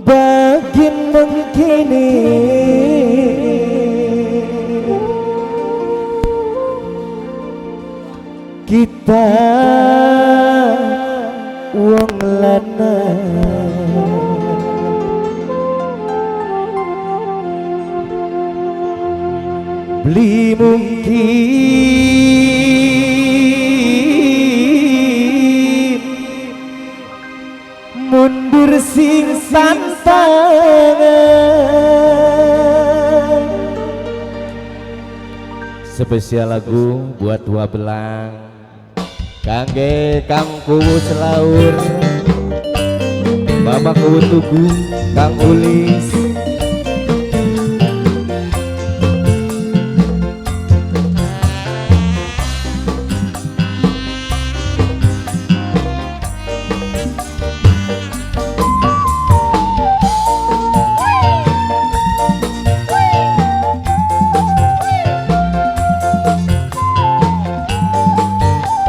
Bagin mengkini kita wong lanang beli mungkin mundur sing santangan. Spesial lagu buat Wa Belang, kangge Kang Kuwu Selaur, Mama Kuwu Tugu, Kang Ulis.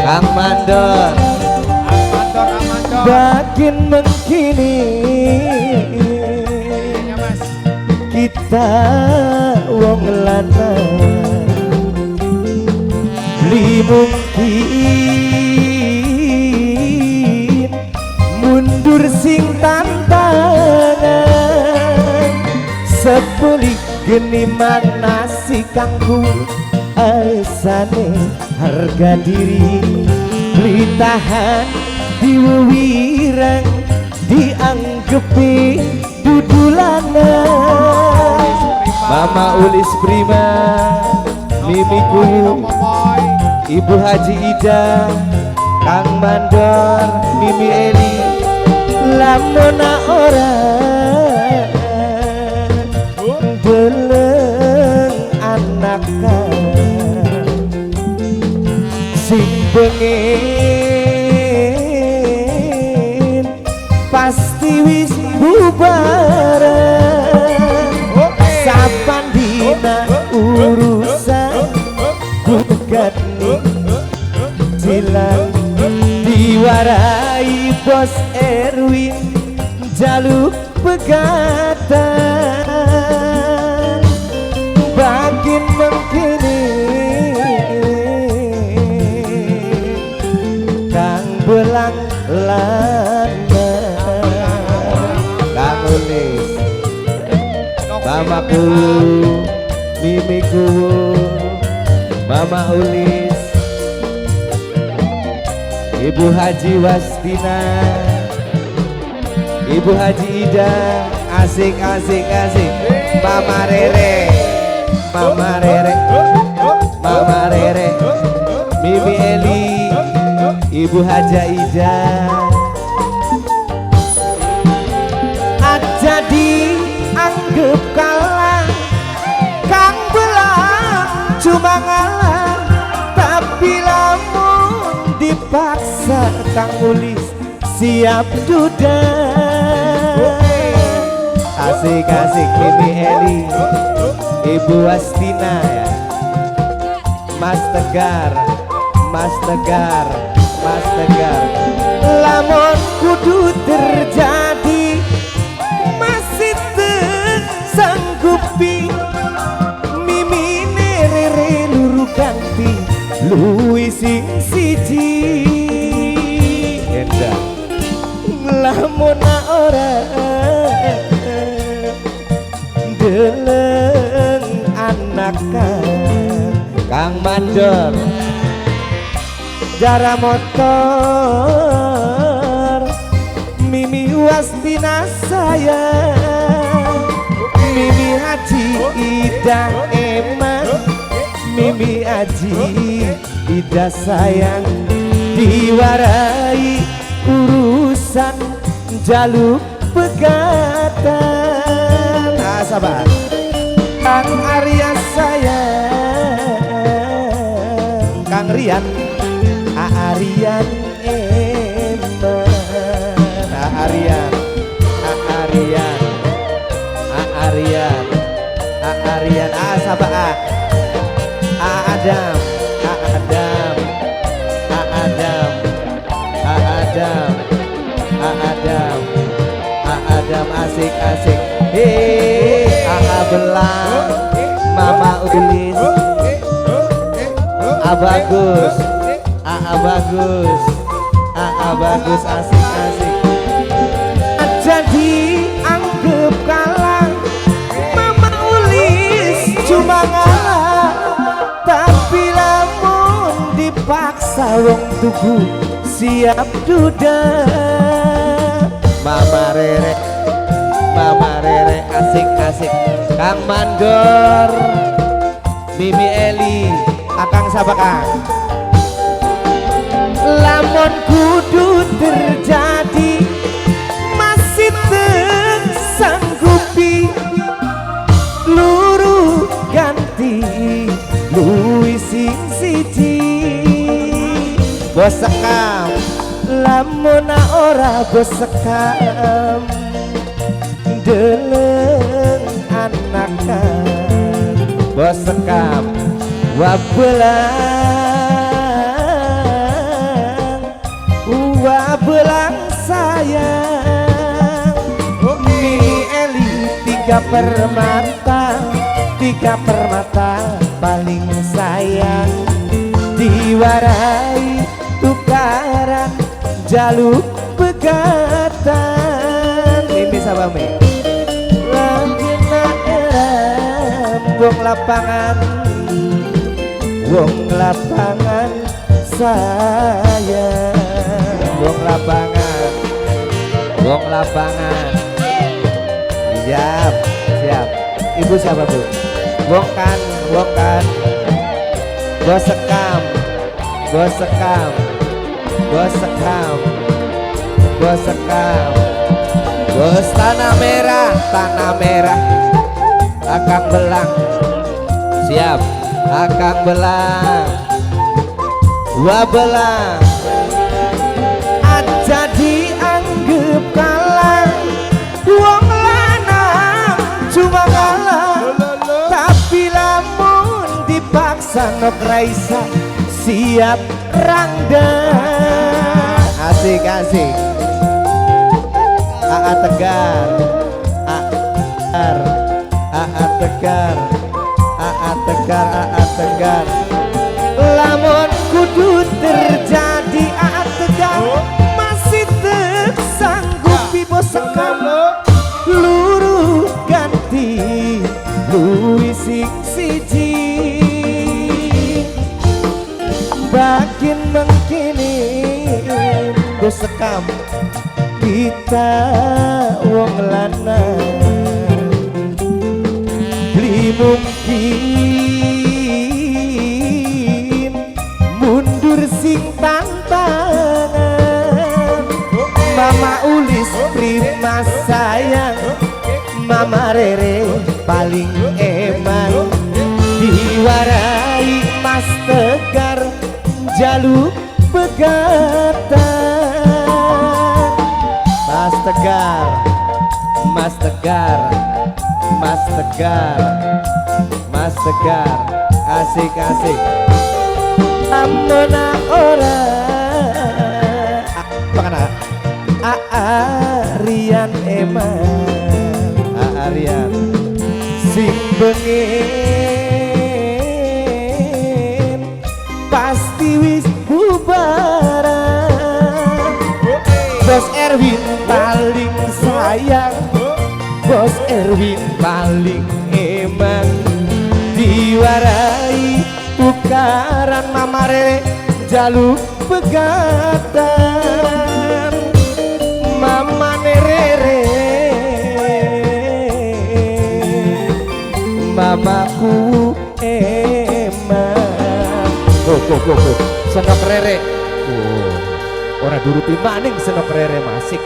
Kang Mandor, Bagin mengkini kita wong lanang beli mungkin mundur sing tantangan. Sepeli geni mana si kangku asane harga diri beli tahan diwirang dianggepi dudulana. Mama Ulis Prima, Mimiku, Ibu Haji Ida, Kang Mandor, Mimi Eli. Lamona ora deleng anakan sing pengen pasti wis bubaran. Saban dina urusan gugat silang diwarai bos Erwin jaluk pegatan. Bakin mengkini Kang Belang lanang, Kang Ulis, Mamaku, Mimiku, Mama Ulis, Ibu Haji Wastina, Ibu Haji Ida. Asik asik asik. Mama Rere, Mama Rere, Mama Rere, Mimi Eli, Ibu Haja Ida. Aja dianggep kalah Kang Belang cuma ngalah, tapi lamun dipaksa Kang Ulis siap duda. Asik asik Mimi Eli, Ibu Wastina ya. Mas Tegar, Mas Tegar, Mas Tegar. Lamun kudu terjadi masih tersanggupi Mimi Rere luru ganti luwi sing siji. Endah. Lamun ora deleng anakan Kang Mandor, jara motor Mimi Wastina sayang, Mimi Haji Ida eman, Mimi Haji Ida sayang diwarai urusan jaluk pegatan. Ah, sabar Kang Arya sayang, Kang Rian, Arian eman, Arian, Arian, Arian, Arian, A sapa A, A Adam, A Adam, A Adam, A Adam, A Adam, A Adam. Adam asik asik. Hei, Aa Belang, Mama Ulis, Abagus, Aa Bagus, Aa Bagus asik asik. Jadi anggap kalah, Mama Ulis cuma ngalah, tapi lamun dipaksa wong tugu siap duda. Mama Rere, Mama Rere asik asik. Kang Mandor, Mimi Eli, Akang sapa Kang? Lamun kudu terjadi masih tersanggupi, luru ganti luwih sing siji. Bos Sekam, lamun ora bos sekam deleng anakan. Bos Sekam, wabelang wabelang sayang. Mimi Eli tiga permata, tiga permata paling sayang. Diwarai tukaran jaluk pegatan. Mimi sapa Mi? Lagi eram wong lapangan, wong lapangan sayang. Wong lapangan, wong lapangan. Siap, siap. Ibu siapa Bu? Wong kan, wong kan. Bos Sekam, Bos Sekam, Bos Sekam, Bos Sekam. Bos Tanah Merah, Tanah Merah. Akang Belang, siap. Akang Belang, Wabelang. Aja dianggap kalah, wong lanang cuma ngalah, tapi lamun dipaksa nok raisa siap rangda. Asik asik. Aa Tegar, Aa, Aa Tegar, Aa Tegar, Aa Tegar. Lamun kudu terjadi Aa Tegar masih tersanggupi bos sekam, luru ganti luwih sing siji. Bakin mengkini bos sekam kita wong lanang beli mungkin mundur sing tantangan. Mama Ulis prima sayang, Mama Rere paling eman. Diwarai Mas Tegar jaluk pegatan. Mas Tegar, Mas Tegar, Mas Tegar, Mas Tegar. Asik asik. Amona ora apa kana? Arian eman, Arian sing bengen pasti wis bubaran. Bos Erwin paling sayang, Bos Erwin paling eman. Diwarai tukaran Mama Rere jaluk pegatan. Mama Rere, mamaku eman. Go go go go. Senok Rere. Oh, ora duruti maning senok Rere masik.